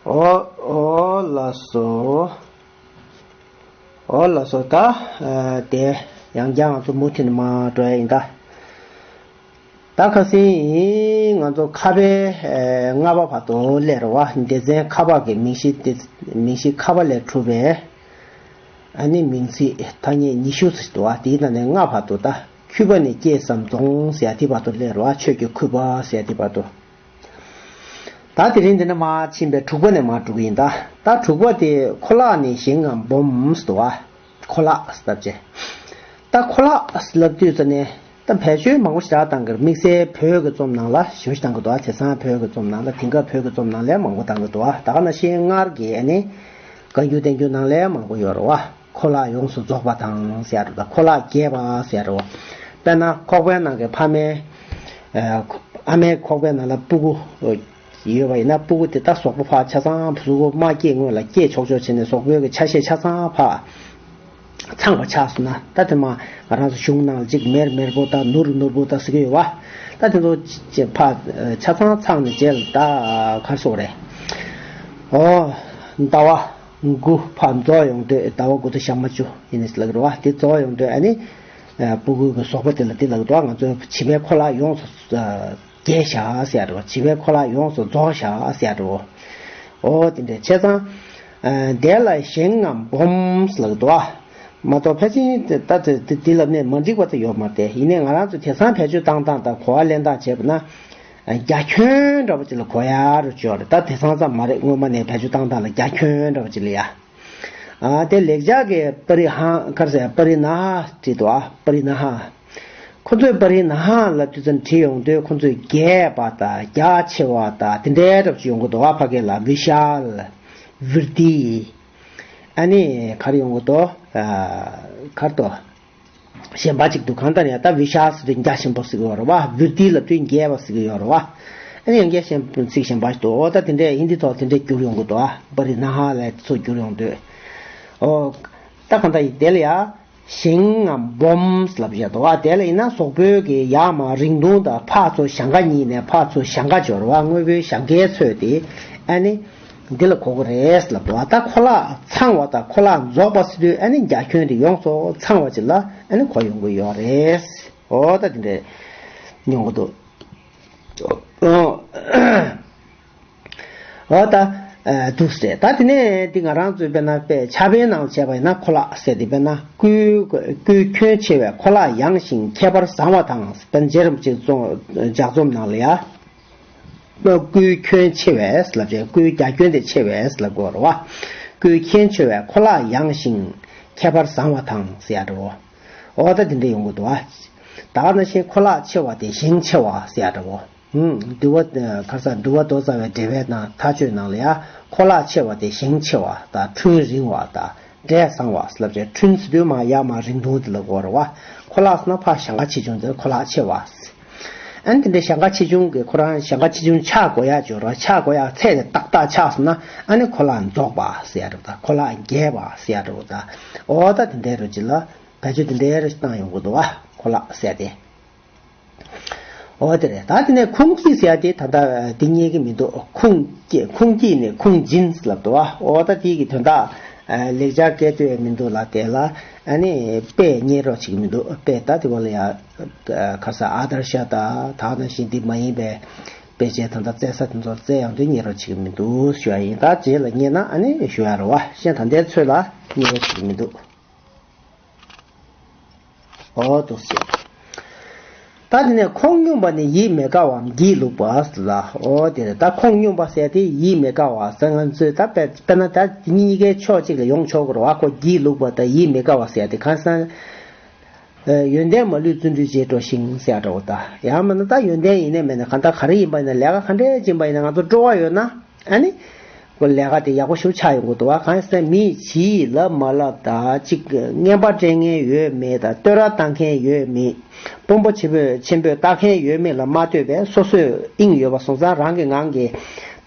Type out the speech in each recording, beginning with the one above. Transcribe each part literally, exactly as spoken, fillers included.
ཨོ་ཨོ་ལགས་སོ། ཨོ་ལགས་སོ། ད་ཨ་དེ་ཡང་བསྐྱར་ང་ཚོ་མུ་མཐུད་ནས་མར་འགྲོ་ཡ་ཡིན་ད། ད་ཁ་སང་ང་ཚོ་ཁ་པའི་ཨ་ལྔ་པ་བར་དུ་སླེབས་རེད་བ། སྡེ་ཚན་ཁ་པ་གི་མིང་གཞི་སྡེ་མིང་གཞི་ཁ་པ་ལས་གྲུབ་པའི་ཨ་ནི་མིང་ཚིག་ཐ་སྙད་ཉི་ཤུ་ཙམ་འདུག་བ། དེའི་ནང་ནས་ལྔ་བར་དུ། ད་ཁུ་པ་ནས་སྐྱེས་སམ་རྫོངས་ཟེར་ཡ་དེ་བར་དུ་སླེབས་རེད་བ། ཆོས་ཀྱི་ཁུ་པ་ཟེར་ཡ་དེ་བར་དུ། ད་དེ་རིང་འདི་ནས་མར་ཕྱིན་པའི་དྲུག་པ་ནས་མར་འགྲོ་གི་ཡིན་ད། ད་དྲུག་པ་དེ་ཁོ་ལག་ནི་ཞིང་ངམ་སྦོམ་ཟེར་འདུག་བ། ཁོ་ལག་ཟེར་ལབ་བྱས། ད་ཁོ་ལག་ཟེར་ལབ་དུས་ཙ་ནས་ད་བེད་སྤྱོད་མང་པོ་ཞེ་དྲག་བཏང་གི་རེད། དམིགས་བསལ་བོད་ཀྱི་རྩོམ་ནང་ལ་ཞེ་པོ་ཞིག་བཏང་གི་འདུག་བ། དེང་སང་བོད་ཀྱི་རྩོམ་ནང་ལ། དེང་སྐབས་བོད་ཀྱི་རྩོམ་ནང་ལས་མང་པོ་བཏང་གི་འདུག་བ། ད་ག་ནང་བཞིན་སྔར་གྱི་ཨ་ནི་བཀའ་འགྱུར་བསྟན་འགྱུར་ནང་ལས་མང་པོ་ཡོད་རེད་བ། ཁོ་ལག་ཡོངས་སུ་རྫོགས་པ་དང་ཟེར་ཡ་རེད་ད། ཁོ་ལག་རྒྱས་པ་ཟེར་ཡ་རེད་བ། དཔེར་ན་ཁོག་པའི་ནང་གི་ཕ་མའི་ཨ་ཨ་མའི་ཁོག་པའི་ནང་ལ་སྤུ་གུ་ཡོད་པ་ཡིན་ན། སྤུ་གུ་དེ་ད་གཟུགས་པོ་ཕར་ཆ་ཚང་། གཟུགས་པོ་མ་སྐྱེས་སྔོན་ལ་སྐྱེས་ཆོག་ཆོག་བྱས་ནས་གཟུགས་པོའི་གི་ཆ་ཤས་ཆ་ཚང་ཕར་ཚང་བ་ཆགས་སོང་ན། ད་དེ་མ་ང་རང་ཚོ་གཞུང་ནང་ལ་ཅིག་མེར་མེར་པོ་དང་ནུར་ནུར་པོ་དང་ཟེར་གྱི་ཡོད་བ། ད་དེ་ཚོ་ཅི་ཕར་ཆ་ཚང་ཚང་ནས་རྗེས་ལ་ད་ག་རེ་ཟེར་དགོས་རེད། ཨོ། ཟླ་བ་དགུ་ཕར་རྫོགས་ཡོང་དུས། ཟླ་བ་དགུ་དང་ཞག་མ་བཅུ་ཡིན་ནས་ལབ་ཀྱི་རེད་བ། དེ་རྫོགས་ཡོང་དུས་ཨ་ནི་ཨ་སྤུ་གུ་གི་གཟུགས་པོ་དེ་ལ་དེ་ལབ་ཀྱི་འདུག་བ། ང་ཚོའི་བྱིས་པའི་ཁོ་ལག་ཡོངས་སུ་ཨ་རྒྱས་བཞག་ཟེར་ཡ་རེད་བ། བྱིས་པའི་ཁོ་ལག་ཡོངས་སུ་རྫོགས་བཞག་ཟེར་ཡ་རེད་བ། ཨོ་དེ་འདྲས་བྱས་ཙང་ཨ་དེ་ལ་ཞིང་ངམ་སྦོམ་ལབ་ཀྱི་འདུག་བ། མ་གཏོགས་ཕལ་ཆེར་ད་དེ་དེ་ལབ་ནས་མ་འགྲིག་པ་དེ་ཡོད་མ་རེད་དེ། ཡིན་ནའི་ང་རང་ཚོ་དེང་སང་བེད་སྤྱོད་བཏང་སྟངས་དང་གོ་བ་ལེན་སྟངས་བྱས་པ་ན། རྒྱ་ཁྱོན་འདྲ་པོ་ཅིག་ལ་གོ་ཡ་རུ་བཅོས་རེད། ད་དེང་སང་ཙམ་མ་རེད། སྔོན་མ་ནས་བེད་སྤྱོད་བཏང་སྟངས་ལ་རྒྱ་ཁྱོན་འདྲ་པོ་ཅིག་ལ་ཡ། ཨ་དེ་ལེགས་སྦྱར་གྱི་པ་རི་ཧང་ག་རེ་ཟེར། པ་རི་ན་ཧ་བྲིས་འདུག་ཨ། པ་རི་ན་ཧ། ཁོ་ཚོས་པ་རི་ན་ཧ་ལབ་དུས་ཙམ་བྲིས་ཡོང་དུས་ཁོ་ཚོས་རྒྱས་པ་དང་རྒྱ་ཆེ་བ་དང་དེ་འདྲའི་འདྲ་པོ་ཅིག་ཡོང་གི་འདུག་ཨ། ཕ་གི་ལ་བི་ཤཱལ། བིར་ཏི། ཨ་ནི་ག་རེ་ཡོང་གི་འདུག་ཨ་ག་རེ་འདུག་གཞན་པ་གཅིག་འདུག་གང་ལྟར་ཡང་ད་བི་ཤཱལ་ཟེར་དུས་རྒྱ་ཆེན་པོ་ཟེར་གྱི་ཡོད་རེད་བ། བིར་ཏི་ལབ་དུས་རྒྱས་པ་ཟེར་གྱི་ཡོད་རེད་བ། ཨ་ནི་ཡང་བསྐྱར་གཞན་ཚིག་གཞན་པ་ཞིག་འདུག་འོ་ད་དེ་འདྲས་ཧིན་དི་ཐོག་དེ་འདྲས་བསྒྱུར་ཡོང་གི་འདུག་ཨ། པ་རི་ན་ཧ་ལབ་ཚུར་བསྒྱུར་ཡོང་དུས། ཨོ། ད་གང་ལྟར་ཡིན་དེ་ལ་ཡ། ཞིང་ངམ་སྦོམ་ལབ་བཞག་འདུག་ཨ། དེ་ལ་ཡིན་ན་གཟུགས་པོའི་གི་ཡར་མར་རིང་ཐུང་དང་ཕར་ཚུར་ཞང་ཁ་གཉིས་ནས་ཕར་ཚུར་ཞང་ཁ་སྦྱོར་བ། དངོས་པོའི་ཞང་ཁའི་ཚོད་དེ་ཨ་ནི། འདི་ལ་གོ་གི་རེད་ལབ་འདུག་བ། ད་ཁོ་ལག་ཚང་བ་དང་ཁོ་ལག་རྫོགས་པ་ཟེར་དུས་ཨ་ནི་རྒྱ་ཁྱོན་དེ་ཡོངས་སུ་ཚང་བ་ཅིག་ལ་ཨ་ནི་གོ་ཡོང་གི་ཡོད་རེད། འོ་ད་དེ་འདྲས་ཡོང་གི་འདུག་འོ་ད་འདུག་ཟེར། ད་དེ་ནས་འདི་ང་རང་ཚོའི་དཔེར་ན་དཔེ་ཕྱྭ་པའི་ནང་ལ་བྱས་པ་ཡིན་ན་ཁོ་ལག་ཟེར་དེ་དཔེར་ན་སྐུའི་སྐུའི་ཁྱོན་ཆེ་བས་ཁོ་ལག་ཡངས་ཤིང་ཁྱད་པར་བཟང་བ་དང་། དཔེར་ན་རྗེ་རིན་པོ་ཆེ་གི་རྩོམ་ལྗགས་རྩོམ་ནང་ལ་ཡ། སྐུའི་ཁྱོན་ཆེ་བས་ལབ་བྱས། སྐུའི་རྒྱ་ཁྱོན་དེ་ཆེ་བས་ལབ་དགོས་རེད་བ། སྐུའི་ཁྱོན་ཆེ་བས་ཁོ་ལག་ཡངས་ཤིང་ཁྱད་པར་བཟང་བ་དང་ཟེར་ཡ་འདྲ་བོ། འོ་ད་དེ་འདྲ་ཡོང་གི་འདུག་བ། ད་ག་ནང་བཞིན་ཁོ་ལག་ཆེ་བ་དེ་ཞིང་ཆེ་བ་ཟེར་ཡ་འདྲ་བོ། ཧུམ། འདུལ་བ་ག་རེ་ཟེར། འདུལ་བ་མདོ་རྩ་བའི་འགྲེལ་པའི་ནང་མཐའ་དཔྱོད་ནང་ལ་ཡ། ཁོ་ལག་ཆེ་བ་དེ་ཞིང་ཆེ་བ་དང་འཕྲུལ་རིང་བ་དང་འབྲས་བཟང་བ་ལབ་བྱས། འཕྲུལ་ཟེར་དུས་མར་ཡར་མར་རིང་ཐུང་དེ་ལ་གོ་རེད་བ། ཁོ་ལག་ཟེར་ན་ཕར་ཞང་ཁ་ཆེ་ཆུང་དེ་ཁོ་ལག་ཆེ་བ། ཨ་ནི་དེ་འདྲའི་ཞང་ཁ་ཆེ་ཆུང་གི་ཁོ་རང་ཞང་ཁ་ཆེ་ཆུང་ཆགས་དགོས་ཡག་ཅིག་ཡོད་རེད། ཆགས་དགོས་ཡག་ཚད་དེ་ཏག་ཏག་ཆགས་སོང་ན་ཨ་ནི་ཁོ་ལག་རྫོགས་པ་ཟེར་ཡག་རེད་ད། ཁོ་ལག་རྒྱས་པ་ཟེར་ཡག་རེད་ད། འོ་ད་དེ་འདྲའི་རུ་ཅིག་ལ་བེད་སྤྱོད་དེ་འདྲའི་རུ་ཅིག་བཏང་ཡོང་གི་འདུག་བ། ཁོ་ལག་ཟེར་ཏེ། འོ་དེ་རེད། ད་དེ་ནས་ཁུངས་སྐྱེལ་ཟེར་ཡག་དེ་ད་ལྟ་འདི་རྙེད་ཀྱི་མི་འདུག་ཁུངས་སྐྱེལ། ཁུངས་སྐྱེལ་ནས་ཁུངས་འབྱིན་ལབ་འདུག་བ། འོ་ད་དེ་གི་དོན་དག་ལེགས་སྦྱར་སྐད་དོད་མི་འདུག་ལ། དེ་ལ་ཨ་ནི་དཔེ་རྙེད་རོགས་བྱེད་ཀྱི་མི་འདུག་དཔེ་ད་དེ་བ་ལ་ཡ། ཁ་ས་ཨ་དར་ཤ་ད་ད་ནང་བཞིན་འདི་མ་ཡིན་པའི་དཔེ་ཆའི་ད་ལྟ་བཙལ་ས་དེ་ཚོ་བཙལ་ཡང་དེ་རྙེད་རོགས་བྱེད་ཀྱི་མི་འདུག་ཞུ་ཡ་ཡིན། ད་རྗེས་ལ་རྙེད་ན་ཨ་ནི་ཞུ་ཡ་རེད་བ། གཞན་ད་ལྟའི་ཚོད་ལ་རྙེད་རོགས་བྱེད་ཀྱི་མི་འདུག་འོ་འདུག་སེ། ད་དེ་ནས་ཁོང་སྙོམས་པ་ནི་ཡིད་མི་དགའ་བའམ་སྒྱིད་ལུག་པ་ལ། འོ་དེ་རེད། ད་ཁོང་སྙོམས་པ་ཟེར་དེ་ཡིད་མི་དགའ་བ་ཟེར། ང་ཚོས་ད་དཔེ་དཔེར་ན་ད་གཉིས་ཀའི་ཕྱོགས་གཅིག་ལ་ཡོང་ཆོག་གི་རེད་བ། ཁོ་སྒྱིད་ལུག་པ་དང་ཡིད་མི་དགའ་བ་ཟེར་དེ་གང་ཟེར་ན། ཡོན་ཏན་མ་ལུས་བརྩོན་འགྲུས་བྱེད་འགྲོ་ཞིང་ཟེར་འདྲ་བོ་ད། ཡང་མིན་ན་ད་ཡོན་ཏན་ཡིན་ནའི་མིན་ནའི་གང་ལྟར་ག་རེ་ཡིན་པ་ཡིན་ན། ལས་ཀ་ག་འདྲས་ཡིན་པ་ཡིན་ན་ང་ཚོ་སྤྲོ་བ་ཡོད་ན། ཨ་ནི། ཁོ་ལས་ཀ་དེ་ཡག་པོ་ཞིག་ཆགས་ཡོང་གི་འདུག་བ། གང་ཡིན་ཟེར་ན་མིས་ཇི་ལབ་མ་ལབ་དང་། གཅིག་རྔན་པ་སྤྲད་མཁན་ཡོད་མེད་དང་། བསྟོད་ར་བཏང་མཁན་ཡོད་མེད། དཔོན་པོ་ཆེན་པོས་ཆེན་པོས་བལྟ་མཁན་ཡོད་མེད་ལ་མ་ལྟོས་པའི་སོ་སོས་དབྱིངས་ཡོད་པ་སོང་ཙང་། རང་གི་ངང་གིས་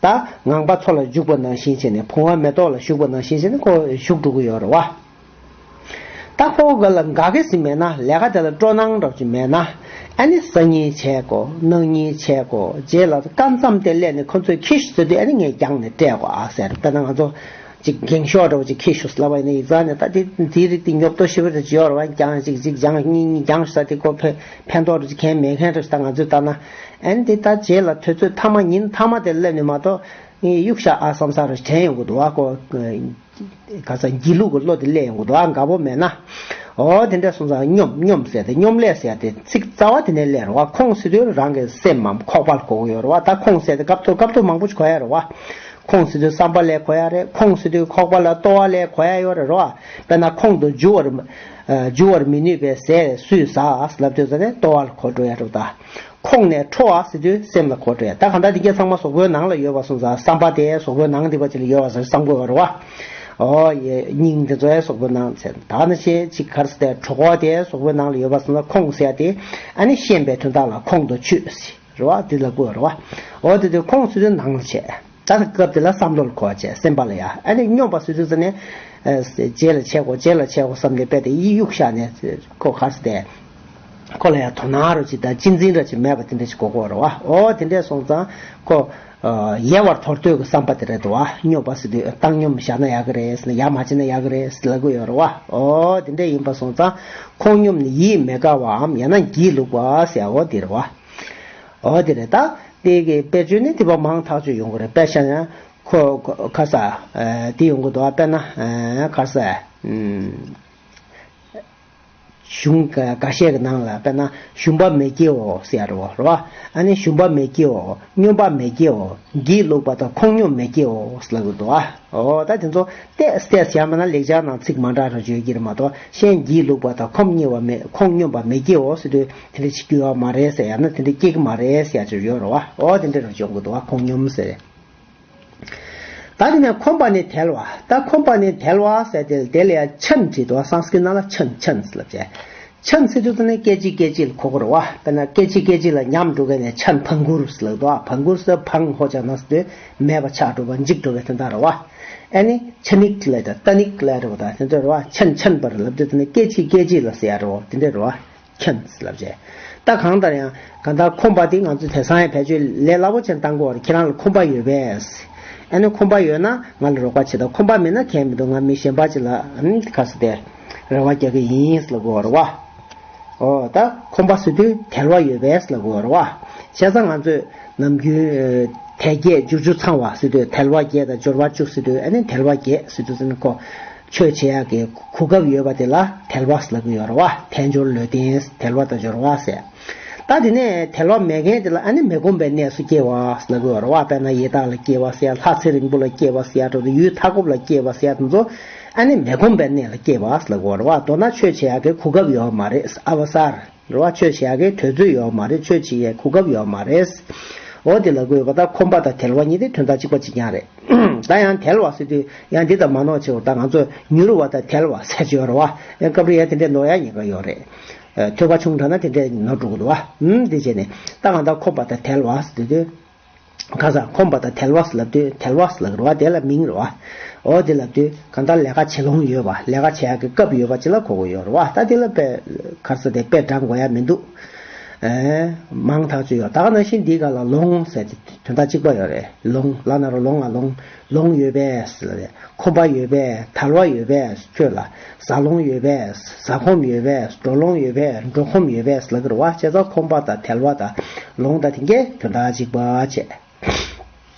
ད་ངང་པ་མཚོ་ལ་བཞུགས་པ་ནང་བཞིན་བྱས་ནས། བུང་བ་མེ་ཏོག་ལ་བཞུགས་པ་ནང་བཞིན་བྱས་ནས་ཁོ་བཞུགས་འགྲོ་གི་ཡོད་རེད་བ། ད་ཁོ་ག་ལ་འགའ་གི་ཟིན་མེད་ན་ལས་ཀ་དེ་ལ་སྤྲོ་སྣང་འདྲ་ཅིག་མེད་ན། ཨ་ནི་ཟ་ཉིན་བྱས་གོ་གནངས་ཉིན་བྱས་གོ་རྗེས་ལ་སྐབས་མཚམས་དེ་སླེབས་ནས་ཁོ་ཚོས་ཁྱི་ཤི་ཟེར་དུས་ཨ་ནི་ངས་རྒྱང་ནས་སྤྲད་གོ་ཨ་ཟེར། དཔེར་ན་ང་ཚོ་ཅིག་འགེངས་ཤོག་འདྲ་བོ་ཅིག་ཁྱི་ཤི་ཟེར་ལབ་པ་ཡིན་ན་ཡིག་ཚང་ནས་ད་དེ་དེའི་རིགས་དེ་ཉོབ་ཏོ་ཞེ་པོ་རེ་ཅིག་ཡོད་རེད་བ། རྒྱང་ཅིག་ཅིག་རྒྱང་གཉིས་གཉིས་རྒྱང་ཤི་ས་དེ་ཁོ་ཕན་ཕན་ཐོགས་རེ་ཅིག་གང་མེད་མཁན་རེ་ཞིག་ད་ང་ཚོས་ལྟ་ན། ཨ་ནི་དེ་ད་རྗེས་ལ་དུས་ཚོད་མཐའ་མ་ཉིན་མཐའ་མ་དེ་སླེབས་ནས་མ་གཏོགས་གཡུག་བཞག་ཨ་བསམ་ས་རེ་དྲན་ཡོང་གི་འདུག་བ་ཁོ། ག་ས་སྒྱིད་ལུག་གི་བློ་དེ་སླེབས་ཡོང་གི་འདུག་ཨ། དགའ་པོ་མེད་ན། འོ་དེ་འདྲ་སོང་ཙང་སྙོམས་སྙོམས་ཟེར་ཏེ་སྙོམས་ལས་ཟེར་ཏེ་ཚིག་རྩ་བ་དེ་ནས་སླེབས་རེད་བ། ཁོང་ཟེར་དུས་རང་གི་སེམས་མམ་ཁོག་པ་ལ་གོ་གི་ཡོད་རེད་བ། ད་ཁོང་ཟེར་ཏེ་སྐབས་ཐོག་སྐབས་ཐོག་མང་པོ་ཞིག་གོ་ཡ་རེད་བ། ཁོང་ཟེར་དུས་བསམ་པ་ལ་གོ་ཡ་རེད། ཁོང་ཟེར་དུས་ཁོག་པ་ལ་ལྟོ་བ་ལ་གོ་ཡ་ཡོད་རེད་རོ། དཔེར་ན་ཁོང་དུ་འཇུ་བར་འཇུ་བར་མི་ནུས་པའི་ཟས་སུས་ཟ་ལབ་དུས་ཙ་ནས་ལྟོ་བ་ལ་གོ་འགྲོ་ཡ་རེད་ད། ཁོང་ནས་ཁྲོ་བ་ཟེར་དུས་སེམས་ལ་གོ་འགྲོ་ཡ། ད་གང་ལྟར་འདི་གའི་ཚང་མ་གཟུགས་པོའི་ནང་ལ་ཡོད་པ་སོང་ཙང་བསམ་པ་དེ་གཟུགས་པོའི་ནང་འདི་པ་ཅིག་ལ་ཡོད་པ་ཟེར་བསམ་དགོས་པ་རེད་བ། ཨོ་ཡེ་སྙིང་འདི་ཚོ་ཡང་གཟུགས་པོའི་ནང་ཟེར། ད་ནི་ཤེས་ཅིག་གར་ཟེར་ཏེ་གྲོད་ཁོག་དེ་གཟུགས་པོའི་ནང་ལ་ཡོད་པ་སོང་ཙང་ཁོང་ཟེར་ཏེ་ཨ་ནི་ཤེས་པའི་དོན་དག་ལ་ཁོང་དུ་ཆུད་ཟེར་རེད་བ། འདི་ལ་གོ་རེད་བ། ཨོ་དེ་དུས་ཁོང་ཟེར་དུས་ནང་ལ་བྱས། ད་སྐབས་དེ་ལ་བསམ་བློ་ལ་གོ་བ་བྱས་སེམས་པ་ལ་ཡ། ཨ་ནི་སྙོམས་པ་ཟེར་དུས་ཙ་ནས་རྗེས་ལ་བྱས་གོ་རྗེས་ལ་བྱས་གོ་བསམ་ནས་དཔེ་དེ་གཡུག་བཞག་ནས་ཁོ་གར་ཟེར་ཏེ། ཁོ་ལ་ཡང་དོ་སྣང་རོ་ཅིག་དང་གཅེས་འཛིན་རོ་ཅིག་མེད་པ་དེ་འདྲ་ཅིག་གོ་གོ་རོ་བ། ཨོ་དེ་འདྲས་སོང་ཙང་ཁོ་ཡལ་བར་དོར་འདོད་ཀྱི་བསམ་པ་དེ་རེད་དོ་བ། སྙོམས་པ་ཟེར་དུས་བཏང་སྙོམས་བཞག་ན་ཡག་གི་རེད་ཟེར་ན་ཡག་མ་བྱས་ན་ཡག་གི་རེད་ཟེར་ལབ་གི་ཡོད་རོ་བ། ཨོ་དེ་འདྲས་ཡིན་པ་སོང་ཙང་ཁོང་སྙོམས་ནས་ཡིད་མི་དགའ་བའམ་ཡང་ན་སྒྱིད་ལུག་པ་ཟེར་ཨོ་དེ་རེད་བ། ཨོ་དེ་རེད་ད། དེ་གི་དཔེ་བརྗོད་ནི་དེ་བ་མང་ཐག་ཆོད་ཡོང་གི་རེད། དཔེ་བཞག་ན་ཁོ་ཁ་ས་དེ་ཡོང་གི་འདུག་དཔེར་ན་ཁ་ས། གཞུང་འགའ་ཤས་ཀྱི་ནང་ལ་དཔེར་ན་ཞུམ་པ་མི་སྐྱེའོ་ཟེར་ཡ་རེད་བ། ཨ་ནི་ཞུམ་པ་མི་སྐྱེའོ། སྙོམས་པ་མི་སྐྱེའོ། སྒྱིད་ལུག་པ་དང་ཁོང་སྙོམས་མི་སྐྱེའོ་ཟེར་ལབ་ཀྱི་འདུག་ཨ། འོ་ད་དེ་ཚོ་ཏེས་ཏེས་བྱས་མ་ན་ལེགས་སྦྱར་ནང་ཚིག་མ་འདྲ་ར་བརྗོད་ཀྱི་རེད་མ་གཏོགས་གཞན་སྒྱིད་ལུག་པ་དང་ཁོང་སྙོམས་པ་མི་ཁོང་སྙོམས་པ་མི་སྐྱེའོ་ཟེར་དུས་དེ་འདྲ་ཞིག་སྐྱེ་བ་མ་རེད་ཟེར་ཡ་ན་དེ་འདྲ་སྐྱེ་གི་མ་རེད་ཟེར་ཡ་ཅིག་ཡོད་རེད་བ། འོ་དེ་འདྲ་ར་བརྗོད་ཀྱི་འདུག་ཨ། ཁོང་སྙོམས་ཟེར། ད་དེ་ནས་ཁོམ་པ་ནི་དལ་བ། ད་ཁོམ་པ་ནི་དལ་བ་ཟེར་ཏེ་དེ་ལ་ཡང་ཆན་བྲིས་འདུག་སང་སྐྲིད་ནང་ལ་ཆན་ཆན་ཟེར་ལབ་བྱས། ཆན་ཟེར་དུས་ཙ་ནས་སྐད་ཅིག་སྐད་ཅིག་ལ་གོ་གི་རེད་བ། དཔེར་ན་སྐད་ཅིག་སྐད་ཅིག་ལ་ཉམས་འགྲོ་མཁན་ནས་ཆན་བང་གུར་ཟེར་ལབ་འདུག་བང་གུར་ཟེར་བང་ཧོ་ཅག་ན་ཟེར་དུས་མེད་པ་ཆགས་འགྲོ་བ་འཇིག་འགྲོ་བའི་དོན་དག་རེད་བ། ཨ་ནི་ཆ་ནིག་ལབ་དང་ཏ་ནིག་ལབ་རེད་བ། ད་དེ་ཚོ་རེད་བ། ཆན་ཆན་པར་ལབ་དུས་ཙ་ནས་སྐད་ཅིག་སྐད་ཅིག་ལ་ཟེར་ཡ་རེད་བ། དེ་འདྲ་རེད་བ། ཁྱེད་ལབ་བྱས། ད་གང་ལྟར་ཡང་གང་ལྟར་ཁོམ་པ་དེ་ང་ཚོས་དེང་སང་ཡང་བེད་སྤྱོད་ལས་སླ་པོ་ཅན་བཏང་གི་ཡོད་རེད། ཁྱེད་རང་ལ་ཁོམ་པ་ཡོད་པས། ཨ་ནི་ཁོམ་པ་ཡོད་ན་ང་ལ་རོགས་པ་བྱེད་དང་ཁོམ་པ་མེད་ན་གལ་མི་འདུག་ང་མི་གཞན་པ་ཅིག་ལ་ཨ་ནི་ག་ཟེར་དེ་རེ་བ་རྒྱག་གི་ཡིན་ལབ་དགོས་རེད་བ། ཨོ་ད་ཁོམ་པ་ཟེར་དུས་དལ་བ་ཡོད་པས་ལབ་དགོས་རེད་བ། བྱས་ཙང་ང་ཚོས་ནམ་རྒྱུན་དལ་བརྒྱད་འབྱོར་བཅུ་ཚང་བ་ཟེར་དུས་དལ་བ་བརྒྱད་དང་འབྱོར་བ་བཅུ་ཟེར་དུས་ཨ་ནི་དལ་བ་བརྒྱད་ཟེར་དུས་ཟེར་ན་ཁོ། ཆོས་བྱེད་ཡག་གི་གོ་སྐབས་ཡོད་པ་དེ་ལ་དལ་བ་ཟེར་ལབ་ཀྱི་ཡོད་རེད་བ། དལ་འབྱོར་ལུས་རྟེན་དལ་བ་དང་འབྱོར་བ་ཟེར། ད་དེ་ནས་དལ་བ་མེད་མཁན་དེ་ལ་ཨ་ནི་མི་ཁོམ་པའི་གནས་སུ་སྐྱེ་བ་ཟེར་ལབ་ཀྱི་ཡོད་རེད་བ། དཔེར་ན་ཡི་དྭགས་ལ་སྐྱེ་བ་ཟེར། ལྷ་ཚེ་རིང་པོ་ལ་སྐྱེ་བ་ཟེར། ཡུལ་མཐའ་འཁོབ་ལ་སྐྱེ་བ་ཟེར། དེ་ཚོ་ཨ་ནི་མི་ཁོམ་པའི་གནས་ལ་སྐྱེ་བ་ཟེར་ལབ་ཀྱི་ཡོད་རེད་བ། མདོར་ན་ཆོས་བྱེད་ཡག་གི་གོ་སྐབས་ཡོད་མ་རེད། ཨ་བ་སར། རེད་བ། ཆོས་བྱེད་ཡག་གི་དུས་ཚོད་ཡོད་མ་རེད། ཆོས་བྱེད་ཡག་གོ་སྐབས་ཡོད་མ་རེད། འོ་དེ་ལ་དགོས་པ་ད་ཁོམ་པ་དང་དལ་བ་གཉིས་དེ་དོན་དག་གཅིག་པ་གཅིག་རྐྱང་རེད། ད་ཡང་དལ་བ་ཟེར་དུས་ཡང་འདི་ལྟར་མ་ནོར་བྱེད་འོ། ད་ང་ཚོ་མྱུར་བ་དང་དལ་བ་ཟེར་གྱི་ཡོད་རེད་བ། ཡང་སྐབས་རེ་ཡང་དེ་འདྲའི་ནོར་ཡག་ཉེན་ཁ་ཡོད་རེད། ཐོས་པ་ཆུང་དྲགས་ན་དེ་འདྲའི་ནོར་འགྲོ་གི་འདུག་བ། ཨུམ་དེ་བྱས་ནས་ད་ང་ད་ཁོམ་པ་དང་དལ་བ་ཟེར་དུས། ཁ་སང་ཁོམ་པ་དང་དལ་བ་ཟེར་ལབ་དུས་དལ་བ་ཟེར་ལབ་ཀྱི་རེད་བ། དེ་ལ་མིང་རེད་བ། འོ་དེ་ལབ་དུས་གང་ལྟར་ལས་ཀ་བྱེད་ལོང་ཡོད་པ། ལས་ཀ་བྱེད་ཡག་གི་སྐབས་ཡོད་པ་ཅིག་ལ་གོ་གི་ཡོད་རེད་བ། ད་དེ་ལ་དཔེ་ག་རེ་ཟེར་དེ་དཔེ་བགྲང་དགོས་ཡ་མི་འདུག་ཨེ། མང་ཐག་ཆོད་ཡོད། ད་ག་ནང་བཞིན་འདིའི་སྒང་ལ་ལོང་ཟེར་དེ་དོན་དག་གཅིག་པ་ཡོད་རེད། ལོང་ལ་ན་རོ་ལོང་ང་ལོང་། ལོང་ཡོད་པས་ཟེར་ལབ་རེད། ཁོམ་པ་ཡོད་པས། དལ་བ་ཡོད་པས། ཁྱོད་ལ་ཟ་ལོང་ཡོད་པས། ཟ་ཁོམ་ཡོད་པས། འགྲོ་ལོང་ཡོད་པས། འགྲོ་ཁོམ་ཡོད་པས་ལབ་ཀྱི་རེད་བ། བྱས་ཙང་ཁོམ་པ་དང་དལ་བ་དང་ལོང་དང་དེ་གའི་དོན་དག་གཅིག་པ་བྱས།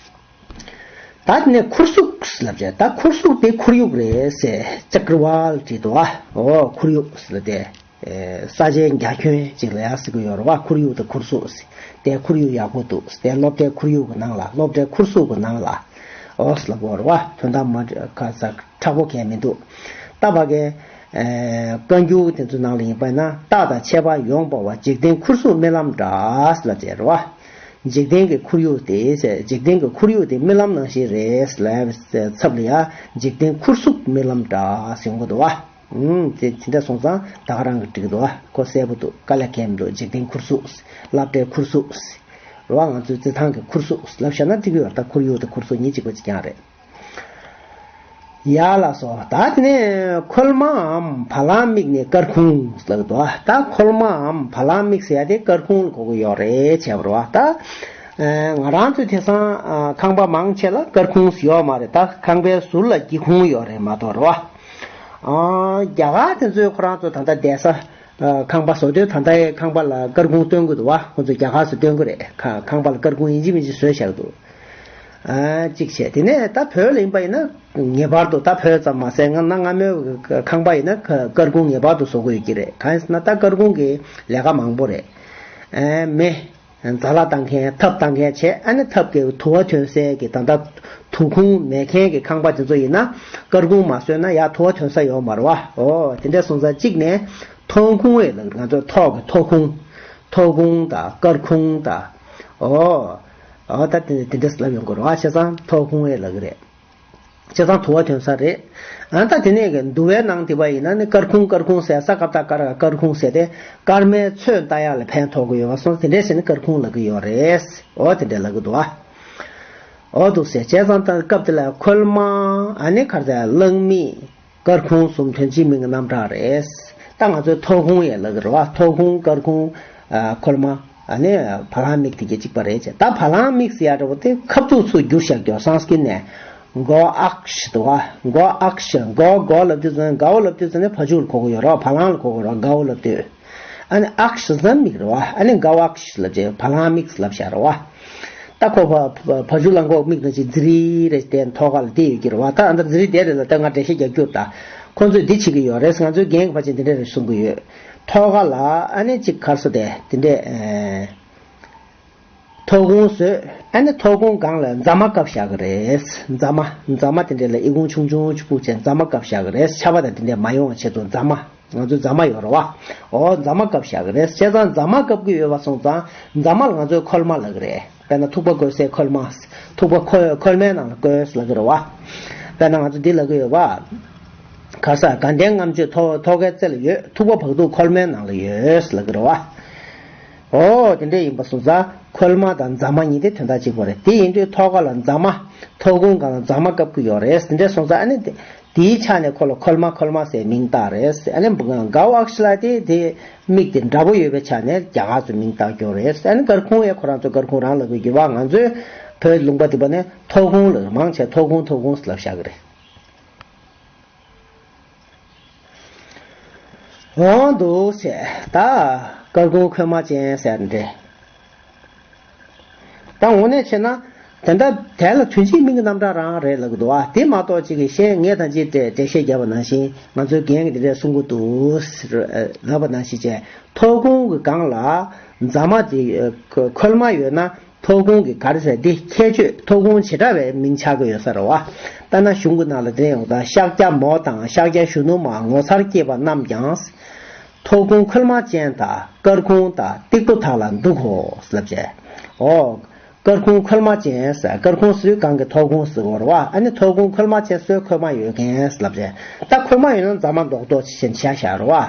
ད་དེ་ནས་ཁུར་སུག་ལབ་བྱས། ད་ཁུར་སུག་དེ་ཁོར་ཡུག་རེད་ཟེར། ཅཀྲ་ཝལ་བྲིས་འདུག་ཨ། འོ་ཁོར་ཡུག་ཟེར་ཏེ། ས་ཆའི་རྒྱ་ཁྱོན་ཅིག་ལ་ཡ་ཟེར་གྱི་ཡོད་རེད་བ། ཁོར་ཡུག་དང་ཁུར་སུག་ཟེར། དེ་ཁོར་ཡུག་ཡག་པོ་འདུག་ཟེར། དེ་སློབ་གྲྭའི་ཁོར་ཡུག་གི་ནང་ལ། སློབ་གྲྭའི་ཁུར་སུག་གི་ནང་ལ། འོ་ཟེར་ལབ་ཀྱི་ཡོད་རེད་བ། དོན་དག་མ་ག་ས་མཁྲེགས་པོ་གང་ཡང་མི་འདུག་ད་ཕ་གའི་བཀའ་འགྱུར་དེ་ཚོའི་ནང་ལ་ཡིན་པ་ན། རྟག་དང་ཁྱད་པར་ཡོངས་སྤངས་པ། འཇིག་རྟེན་ཁུར་སུག་རྨི་ལམ་འདྲ་ཟེར་ལབ་བྱས་རེད་བ། འཇིག་རྟེན་གྱི་ཁོར་ཡུག་དེ་ཟེར། འཇིག་རྟེན་གྱི་ཁོར་ཡུག་དེ་རྨི་ལམ་ནང་བཞིན་རེད་ཟེར་ལབ་པའི་ཚབ་ལ་ཡ་འཇིག་རྟེན་ཁུར་སུག་རྨི་ལམ་འདྲ་ཟེར་ཡོང་གི་འདུག་བ། ཨུམ། དེ་དེ་འདྲ་སོང་ཙང་ད་ག་རང་གི་འགྲིག་འདུག་བ། ཁོ་གསལ་པོ་འདུག་དཀའ་ལས་ཁག་མི་འདུག་འཇིག་རྟེན་ཁུར་སུག་སློབ་གྲྭའི་ཁུར་སུག་རེད་བ། ང་ཚོའི་རྩེད་ཐང་གི་ཁུར་སུག་ལབ་བཞག་ན་འགྲིག་གི་ཡོད་རེད། ད་ཁོར་ཡུག་དང་ཁུར་སུག་གཉིས་གཅིག་པ་གཅིག་རྐྱང་རེད། ཡ་ལགས་སོ། ད་དེ་ནས་ཁོལ་མའམ་བ་ལང་མིག་ནས་སྐར་ཁུང་ལབ་འདུག་ད་ཁོལ་མའམ་བ་ལང་མིག་ཟེར་ཡ་དེ་སྐར་ཁུང་ལ་གོ་གི་ཡོད་རེད་བྱས་པ་རེད་བ། ད་ང་རང་ཚོའི་དེང་སང་ཁང་པ་མང་ཆེ་ལ་སྐར་ཁུང་ཡོད་མ་རེད། ད་ཁང་པའི་ཟུར་ལ་སྒེའུ་ཁུང་ཡོད་རེད་མ་གཏོགས་རེད་བ། རྒྱ་གར་དེ་ཚོས་ཁོ་རང་ཚོ་ད་ལྟ་བསྡད་ས་ཁང་པ་བཟོ་དུས་ད་ལྟའི་ཁང་པ་ལ་སྐར་ཁུང་སྟོན་གི་འདུག་བ། ཁོ་ཚོས་རྒྱ་གར་སུ་སྟོན་གི་རེད། ཁང་པ་ལ་སྐར་ཁུང་ཡིན་གཅིག་མིན་གཅིག་བཟོས་བཞག་འདུག་གཅིག་བྱས། དེ་ནས་ད་བོད་ལ་ཡིན་པ་ཡིན་ན་ངེས་པར་དུ། ད་བོད་ཙམ་མ་ཟད་ང་ན་སྔ་མོའི་ཁང་པ་ཡིན་ན་སྐར་ཁུང་ངེས་པར་དུ་བཟོ་དགོས་ཀྱི་རེད། གང་ཡིན་ཟེར་ན་ད་སྐར་ཁུང་གི་ལས་ཀ་མང་པོ་རེད། མེ་ཛ་ལ་བཏང་མཁན། ཐབ་བཏང་མཁན་བྱས། ཨ་ནི་ཐབ་ཀྱི་དུ་བ་ཐོན་སའི་གི་ད་ལྟ་དུ་ཁུང་མེད་མཁན་གྱི་ཁང་པ་དེ་ཚོ་ཡིན་ན་སྐར་ཁུང་མ་བཟོས་ན་ཡར་དུ་བ་ཐོན་ས་ཡོད་མ་རེད་བ། འོ་དེ་འདྲ་སོང་ཙང་གཅིག་ནས་ཐོག་ཁུང་ཨེ་ལབ་ཀྱི་རེད། ང་ཚོ་ཐོག་གི་ཐོག་ཁུང་། ཐོག་ཁུང་དང་སྐར་ཁུང་དང་། འོ་འོ་ད་དེ་དེ་འདྲ་ལབ་ཡོང་གི་རེད་བ། བྱས་ཙང་ཐོག་ཁུང་ཨེ་ལབ་ཀྱི་རེད། བྱས་ཙང་དུ་བ་ཐོན་ས་རེད། ཨ་ད་དེ་ནས་གི་འདུ་བའི་ནང་དེ་པ་ཡིན་ན་ནི་སྐར་ཁུང་སྐར་ཁུང་ཟེར། ས་ཀ་བཏགས་སྐར། སྐར་ཁུང་ཟེར་ཏེ་སྐར་མའི་ཚོད་ལྟ་ཡག་ལ་ཕན་ཐོགས་ཀྱི་ཡོད་པ་སོང་། དེ་འདྲས་ཟེར་ནས་སྐར་ཁུང་ལབ་ཀྱི་ཡོད་རེད། འོ་དེ་འདྲས་ལབ་ཀྱི་འདུག་བ། འོ་འདུག་ཟེར། བྱས་ཙང་ད་སྐབས་དེ་ལ་ཁོལ་མ། ཨ་ནི་ག་རེ་ཟེར། གླང་མིག། སྐར་ཁུང་གསུམ་དོན་གཅིག་མིང་གི་རྣམ་གྲངས་རེད། ད་ང་ཚོའི་ཐོག་ཁུང་ཡང་ལབ་ཀྱི་རེད་བ། ཐོག་ཁུང་སྐར་ཁུང་། ཨ་ཁོལ་མ། ཨ་ནི་བ་ལང་མིག་དེ་གི་གཅིག་པ་རེད་བྱས། ད་བ་ལང་མིག་ཟེར་ཡ་འདྲ་པོ་དེ་ཁ་བཙུགས་ཚུར་བསྒྱུར་བཞག་རྒྱུ་སང་སྐྲུན་ནས་གོ་ཨཀྵ་འདུག་བ། གོ་ཨཀྵ། གོ་གོ་ལབ་དུས་ཙམ་ནས། གའོ་ལབ་དུས་ཙམ་ནས་བ་ཕྱུགས་ལ་གོ་གི་ཡོད་རེད་བ། བ་ལང་ལ་གོ་གི་རེད་བ། གའོ་ལབ་དུས། ཨ་ནི་ཨཀྵ་ཟེར་མིག་རེད་བ། ཨ་ནི་གའོ་ཨཀྵ་ལབ་བྱས་བ་ལང་མིག་ལབ་བཞག་རེད་བ། ད་ཁོ་བ་བ་ཕྱུགས་ལ་གོ་མིག་ནང་བཞིན་ཛི་རི་རེ་དེ་ཐོག་ཁ་ལ་དེ་ཡོད་ཀྱི་རེད་བ། ད་ཨ་ད་ཛི་རི་དེ་རེད་ལ། ད་ང་འགྲེལ་བཤད་རྒྱག་རྒྱུ་ད་ཁོ་ཚོས་འདི་བྱེད་ཀྱི་ཡོད་རེད། ང་ཚོའི་རྒན་གྱི་ཕལ་ཆེར་འདི་འདྲ་རེད་གསུང་གི་ཡོད། ཐོག་ཁ་ལ་ཨ་ནི་གཅིག་ག་རེ་ཟེར་དེ་དེ་འདྲས། ཐོག་ཁུང་བཟོས། ཨ་ནི་ཐོག་ཁུང་སྒང་ལ་རྫ་མ་བཀབ་བཞག་གི་རེད། རྫ་མ། རྫ་མ་དེ་འདྲས་ལ་ཨི་ཁུང་ཆུང་ཆུང་ཆུང་པོ་བྱས་རྫ་མ་བཀབ་བཞག་གི་རེད། ཆར་པ་དང་དེ་འདྲས་མ་ཡོང་བ་ཆེད་དུ་རྫ་མ། ང་ཚོའི་རྫ་མ་ཡོད་རེད་བ། འོ་རྫ་མ་བཀབ་བཞག་གི་རེད། བྱས་ཙང་རྫ་མ་བཀབ་ཀྱི་ཡོད་པ་སོང་ཙང་རྫ་མ་ལ་ང་ཚོས་ཁོལ་མ་ལབ་ཀྱི་རེད། དཔེར་ན་ཐུག་པ་བཀོལ་སའི་ཁོལ་མ། ཐུག་པ་ཁོལ་ཁོལ་མའི་ནང་ལ་བཀོལ་ལབ་ཀྱི་རེད་བ། དཔེར་ན་ང་ཚོ་འདི་ལབ་ཀྱི་ཡོད་བ། ག་ས་དགའ་ལྡན་ལྔ་མཆོད་ཐོག་ཐོག་ཁའི་རྩེ་ལ་ཡོད། ཐུག་པ་བག་ཐུག་ཁོལ་མའི་ནང་ལ་ཡོད་ལབ་ཀྱི་རེད་བ། འོ་དེ་འདྲས་ཡིན་པ་སོང་ཙང་ཁོལ་མ་དང་རྫ་མ་གཉིས་དེ་དོན་དག་གཅིག་པ་རེད། དེ་ཡིན་དུས་ཐོག་ཁ་ལ་རྫ་མ། ཐོག་ཁུང་སྒང་ལ་རྫ་མ་བཀབ་ཀྱི་ཡོད་རེད། དེ་འདྲས་སོང་ཙང་ཨ་ནི་དེ། དེའི་ཆ་ནས་ཁོ་ལ་ཁོལ་མ་ཁོལ་མ་ཟེར་མིང་བཏགས་རེད། ཨ་ནི་གའོ་ཨཀྵ་ལབ་དེ་དེ་མིག་དེ་འདྲ་པོ་ཡོད་པའི་ཆ་ནས་རྒྱ་གར་ཚོས་མིང་བཏགས་ཀྱི་ཡོད་རེད། ཨ་ནི་སྐར་ཁུང་ཡང་ཁོ་རང་ཚོ་སྐར་ཁུང་རང་ལབ་ཀྱི་ཡོད་པ། ང་ཚོའི་བོད་ལུང་པ་འདི་པ་ནས་ཐོག་ཁུང་ལ་མང་ཆེ་ཐོག་ཁུང་ཐོག་ཁུང་ལབ་བཞག་གི་རེད། འོ་འདུག་ཟེར། ད་སྐར་ཁུང་ཁོལ་མ་ཅན་ཟེར་འདྲ། ད་དངོས་གནས་བྱས་ན་དེ་འདྲ་དེ་ལ་དོན་གཅིག་མིང་གི་རྣམ་གྲངས་རང་རེད་ལབ་ཀྱི་འདུག་བ། དེ་མ་གཏོགས་ཅིག་གི་ཤེས་ངས་ད་ཅི་འགྲེལ་བཤད་བརྒྱབ་པ་ནང་བཞིན་ང་ཚོའི་རྒན་གྱིས་འདི་འདྲས་གསུང་གི་འདུག་ལབ་པ་ནང་བཞིན་བྱས། ཐོག་ཁུང་གི་སྒང་ལ་རྫ་མ་དེ་ཁོལ་མ་ཡོད་ན། ཐོག་ཁུང་གི་ག་རེ་ཟེར་འདི་ཁྱད་ཆོས། ཐོག་ཁུང་བྱེ་བྲག་པའི་མིང་ཆགས་ཀྱི་ཡོད་ས་རེད་བ། ལྟ་ན་གཞུང་གི་ནང་ལ་དེ་ཡོང་ད། ཤཱཀྱ་མོ་དང་ཤཱཀྱ་གཞོན་ནུ་མ་ངོ་མཚར་སྐྱེས་པ་རྣམས་ཀྱང་། ཐོག་ཁུང་ཁོལ་མ་ཅན་དག་སྐར་ཁུང་དག་སྟེགས་བུ་དག་ལ་འདུག་གོ་ལབ་བྱས། འོ། སྐར་ཁུང་ཁོལ་མ་ཅན་ཟེར། སྐར་ཁུང་ཟེར་སྒང་གི་ཐོག་ཁུང་ཟེར་གོ་རེད་བ། ཨ་ནི་ཐོག་ཁུང་ཁོལ་མ་ཅན་ཟེར་ཁོལ་མ་ཡོད་མཁན་ལབ་བྱས། ད་ཁོལ་མ་ཡོད་ན་རྫ་མ་རྡོག་རྡོག་ཅིག་བྱས་བཞག་རེད་བ། ཨ་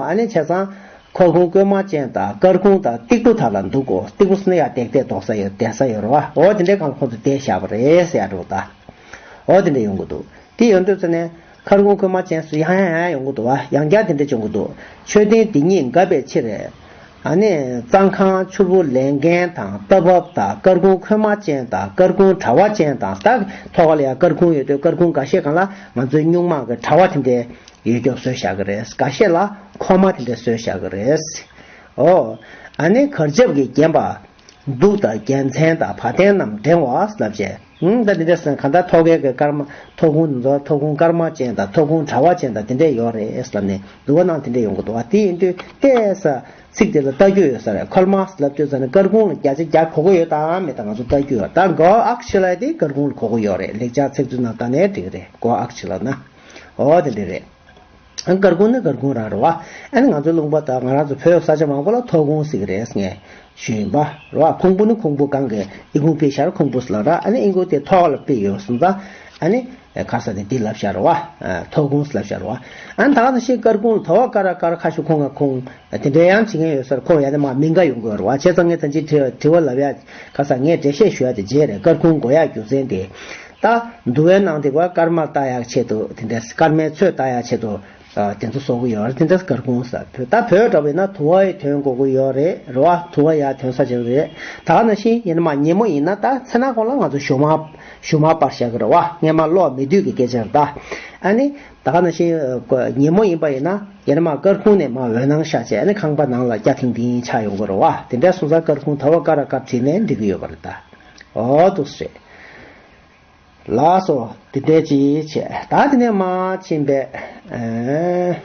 ཨ་ནི་བྱས་ཙང་། ཁོལ་ཁུང་ཁོལ་མ་ཅན་དག་སྐར་ཁུང་དག་སྟེགས་བུ་དག་ལ་འདུག་གོ། སྟེགས་བུ་ཟེར་ན་ཡ་བཏེགས་བཏེགས་འདུག་ས་ཡོད། བསྡད་ས་ཡོད་རེད་བ། འོ་དེ་འདྲའི་སྒང་ཁོང་ཚོ་བསྡད་བཞག་པ་རེད་ཟེར་ཡ་འདྲ་པོ་ད། འོ་དེ་འདྲ་ཡོང་གི་འདུག་དེ་ཡོང་དུས་ཙ་ནས་སྐར་ཁུང་ཁོལ་མ་ཅན་ཟེར་ཡང་ཡང་ཡང་ཡོང་གི་འདུག་བ། ཡང་བསྐྱར་དེ་འདྲ་བྱུང་གི་འདུག་མཆོད་རྟེན་འདི་ཉིད་འགབ་པའི་ཕྱིར། ཨ་ནི་གཙང་ཁང་ཕྱུར་བུ་ལེན་མཁན་དང་རྟ་བབས་དང་། སྐར་ཁུང་ཁོལ་མ་ཅན་དང་སྐར་ཁུང་དྲ་བ་ཅན་དང་། ད་ཐོག་ཁ་ལ་ཡ་སྐར་ཁུང་ཡོད་དུས་སྐར་ཁུང་འགའ་ཤས་སྒང་ལ་ང་ཚོའི་སྨྱུག་མ་གི་དྲ་བ་དེ་འདྲའི་ཡོད་རྒྱུ་བཟོས་བཞག་གི་རེད། འགའ་ཤས་ལ་ཁོལ་མ་དེ་འདྲ་བཟོས་བཞག་གི་རེད། ཨོ། ཨ་ནི་གར་ཆབ་ཀྱིས་བརྒྱན་པ། གདུགས་དང་རྒྱལ་མཚན་དང་བ་དན་རྣམས་བསྒྲེང་བ་ལབ་བྱས། ཧུམ། ད་དེ་འདྲ་ཟེར་ན་གང་ལྟར་ཐོག་ཁའི་གི་སྐར་མ། ཐོག་ཁུང་འདི་ཚོ་ཐོག་ཁུང་སྐར་མ་ཅན་དང་ཐོག་ཁུང་དྲ་བ་ཅན་དང་དེ་འདྲས་ཡོད་རེད་ལབ་ནས་འདུལ་བ་ནང་དེ་འདྲས་ཡོང་གི་འདུག་བ། དེ་ཡིན་དུས་ལྟས་ས། ཚིག་དེ་ལ་ལྟ་རྒྱུ་ཡོད་ས་རེད། ཁོལ་མ་ལབ་དུས་ཙ་ནས་སྐར་ཁུང་ལ་བརྒྱ་ཆ་བརྒྱ་གོ་གི་ཡོད་དམ་མེད་དམ་ང་ཚོ་ལྟ་རྒྱུ་ཡོད། ད་གོ་ཨཀྵ་ལབ་དེ་སྐར་ཁུང་ལ་གོ་གི་ཡོད་རེད། ལེགས་སྦྱར་ཚིག་མཛོད་ནང་ལྟ་ནའི་འགྲིག་གི་རེད། གོ་ཨཀྵ་ལབ་ན། འོ་དེ་འདྲ་རེད། སྐར་ཁུང་ནི་སྐར་ཁུང་རང་རེད་བ། ཨ་ནི་ང་ཚོའི་ལུང་པ་དང་ང་རང་ཚོ་བོད་ས་ཆ་མང་པོ་ལ་ཐོག་ཁུང་ཟེར་གི་རེད་ངས་ཞུས་ཡིན་པ་རེད་བ། ཁུང་བུ་ནི་ཁུང་བུ་སྒང་གི་ཨི་ཁུང་ཕུད་བཞག་ཁུང་བུ་ཟེར་ལབ་ར། ཨ་ནི་ཨི་ཁུང་དེ་ཐོག་ལ་ཕུད་ཡོད་སོང་ཙང་ཨ་ནི་ཁ་ས་དེ་འདི་ལབ་བཞག་རེད་བ། ཐོག་ཁུང་ཟེར་ལབ་བཞག་རེད་བ། ཨ་ནི་ད་ག་ནང་བཞིན་སྐར་ཁུང་ལ་དོ་བ་ཀ་ར་ཀར་ཁ་ཤོ་ཁུང་ང་ཁུང་དེ་འདྲའི་ཡང་བྱེད་མཁན་ཡོད་ས་རེད། ཁོ་ཡ་ནི་མ་མིང་ག་ཡོང་གི་ཡོད་རེད་བ། བྱས་ཙང་ངས་ད་ཅི་དྲི་དྲི་བ་ལབ་ཡ་ཁ་ས་ངས་འགྲེལ་བཤད་ཞུ་ཡ་དེ་བརྗེད་རེད། སྐར་ཁུང་གོ་ཡ་རྒྱུ་མཚན་དེ། ད་འདུ་བའི་ནང་དེ་བ་སྐར་མ་ལྟ་ཡག་ཆེད་དུ་དེ་འདྲ་སྐར་མའི་ཚོད་ལྟ་ཡག་ཆེད་དུ་དེ་ཚོ་བཟོ་གི་ཡོད་རེད། དེ་འདྲ་སྐར་ཁུང་ཟེར། བོད་ད་བོད་འདྲ་བས་ན་དུ་བ་ཡི་དོན་གོ་གི་ཡོད་རེད། རེད་བ། དུ་བ་ཡ་དོན་ས་ཆེ་རེད། ད་ག་ནང་བཞིན་ཡིན་ན་མ་ཉིན་མོ་ཡིན་ན་ད་ཚེ་ན་གོང་ལ་ང་ཚོ་ཞུ་མ་ཞུ་མ་པར་བཞག་གི་རེད་བ། སྔས་མ་གློག་མེད་དུས་ཀྱི་སྐད་ཆ་རེད་ད། ཨ་ནི་ད་ག་ནང་བཞིན་ཉིན་མོ་ཡིན་པ་ཡིན་ན་ཡིན་ན་མ་སྐར་ཁུང་ནས་མ་འོད་སྣང་ཤར་བྱས། ཨ་ནི་ཁང་པ་ནང་ལ་སྐྱ་ཐིང་ཐིང་ཆགས་ཡོང་གི་རེད་བ། དེ་འདྲ་སོང་ཙང་སྐར་ཁུང་ད་བ་ཀ་ར་ཀར་བྲིས་ནས་འགྲིག་གི་ཡོད་པ་རེད་ད། ཨོ་འདུག་སེ་རེད། ལགས་སོ། དེ་འདྲས་ཅིག་བྱས། ད་དེ་ནས་མར་ཕྱིན་པས། ཨེ།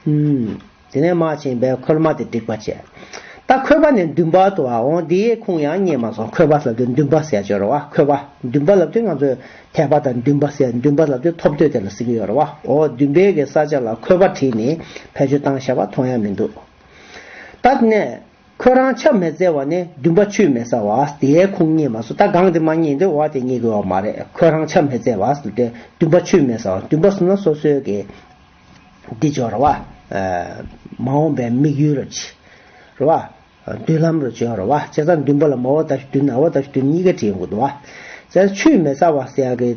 ཨུམ། དེ་ནས་མར་ཕྱིན་པས་ཁོལ་མ་དེ་འགྲིག་པ་བྱས། ད་ཁོལ་པ་ནས་འདུན་པ་དུ་བ་འོང་། དེའི་ཁུངས་ཡང་རྙེད་མ་སོང་། ཁོལ་པ་ལབ་དུས་འདུན་པ་ཟེར་ཅིག་ཡོད་རེད་བ། ཁོལ་པ། འདུན་པ་ལབ་དུས་ང་ཚོས་དད་པ་དང་འདུན་པ་ཟེར། འདུན་པ་ལབ་དུས་ཐོབ་འདོད་དེ་ལ་ཟེར་གྱི་ཡོད་རེད་བ། འོ་འདུན་པའི་གི་ས་ཆ་ལ་ཁོལ་པ་བྲིས་ནས་བེད་སྤྱོད་བཏང་བཞག་པ་མཐོང་ཡ་མི་འདུག་ད་དེ་ནས། ཁོ་རང་ཕྱག་མི་བཙལ་བ་ནི་འདུན་པ་ཆུད་མི་ཟ་བ། དེའི་ཁུངས་རྙེད་མ་སོང་། ད་གང་དེ་མ་རྙེད་འདི་བ་དེ་རྙེད་དགོས་བ་མ་རེད། ཁོ་རང་ཕྱག་མི་བཙལ་བ་ཟེར་ཏེ་འདུན་པ་ཆུད་མི་ཟ་བ། འདུན་པ་ཟེར་ན་སོ་སོའི་གི་འདི་སྦྱོར་བ། མ་འོངས་པའི་དམིགས་ཡུལ་ར་ཅི་རེད་བ། མདུན་ལམ་ར་ཅི་ཡོད་རེད་བ། བྱས་ཙང་འདུན་པ་ལ་མ་འོངས་ཟླ་བཞི་བདུན། ནངས་པ་ཟླ་བཞི་བདུན་གཉིས་ཀ་བྲིས་ཡོང་གི་འདུག་བ། བྱས་ཙང་ཆུད་མི་ཟ་བ་ཟེར་ཡ་གི་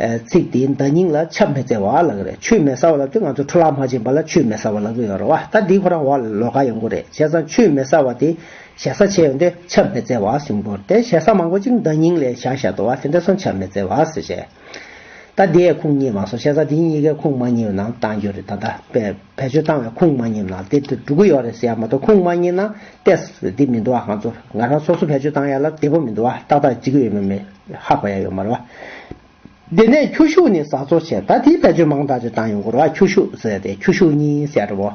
ཚིག་དེའི་བརྡ་རྙིང་ལ་ཕྱག་མི་བཙལ་བ་ལབ་ཀྱི་རེད། ཆུད་མི་ཟ་བ་ལབ་དུས་ང་ཚོ་འཕྲོ་བརླག་མ་ཕྱིན་པ་ལ་ཆུད་མི་ཟ་བ་ལབ་ཀྱི་ཡོད་རེད་བ། ད་འདི་ཁོ་རང་འོག་ལ་ལོགས་ཀ་ཡོང་གི་རེད། བྱས་ཙང་ཆུད་མི་ཟ་བ་དེ་ཞེ་ས་ཆེ་ཡོང་དུས་ཕྱག་མི་བཙལ་བ་ཟེར་གྱི་ཡོད་རེད། དེ་ཞེ་ས་མང་པོ་ཅིག་བརྡ་རྙིང་ལ་བཞག་བཞག་འདུག་བ། དེ་འདྲ་སོང་ཕྱག་མི་བཙལ་བ་ཟེར་བྱས། ད་འདི་ཡའི་ཁུངས་རྙེད་མ་སོང་། བྱས་ཙང་འདི་གཉིས་ཀའི་ཁུངས་མ་རྙེད་པའི་ནང་བཏང་རྒྱུ་རེད། ད་ལྟ་བེད་བེད་སྤྱོད་བཏང་བའི་ཁུངས་མ་རྙེད་པའི་ནང་དེ་འགྲོ་གི་ཡོད་རེད་ཟེར་ཡ་མ་གཏོགས། ཁུངས་མ་རྙེད་ན་ཏོག་ཙམ་འདི་མི་འདུག་བ། ང་ཚོ་ང་རང་སོ་སོ་བེད་སྤྱོད་བཏང་ཡ་ལ་བདེ་པོ་མི་འདུག་བ། ཏག་ཏག་འགྲིག་གི་ཡོད་མེད་མེད་ཧ་གོ་ཡ་ཡོད་མ་རེད་བ། དེ་ནས་ཁྱོ་ཤུག་ནི་ཟ་འཚོ་བྱས། ད་དེའི་བེད་སྤྱོད་མང་དག་ཅིག་བཏང་ཡོང་གི་རེད་བ། ཁྱོ་ཤུག་ཟེར་ཏེ་ཁྱོ་ཤུག་གཉིས་ཟེར་རེད་བ།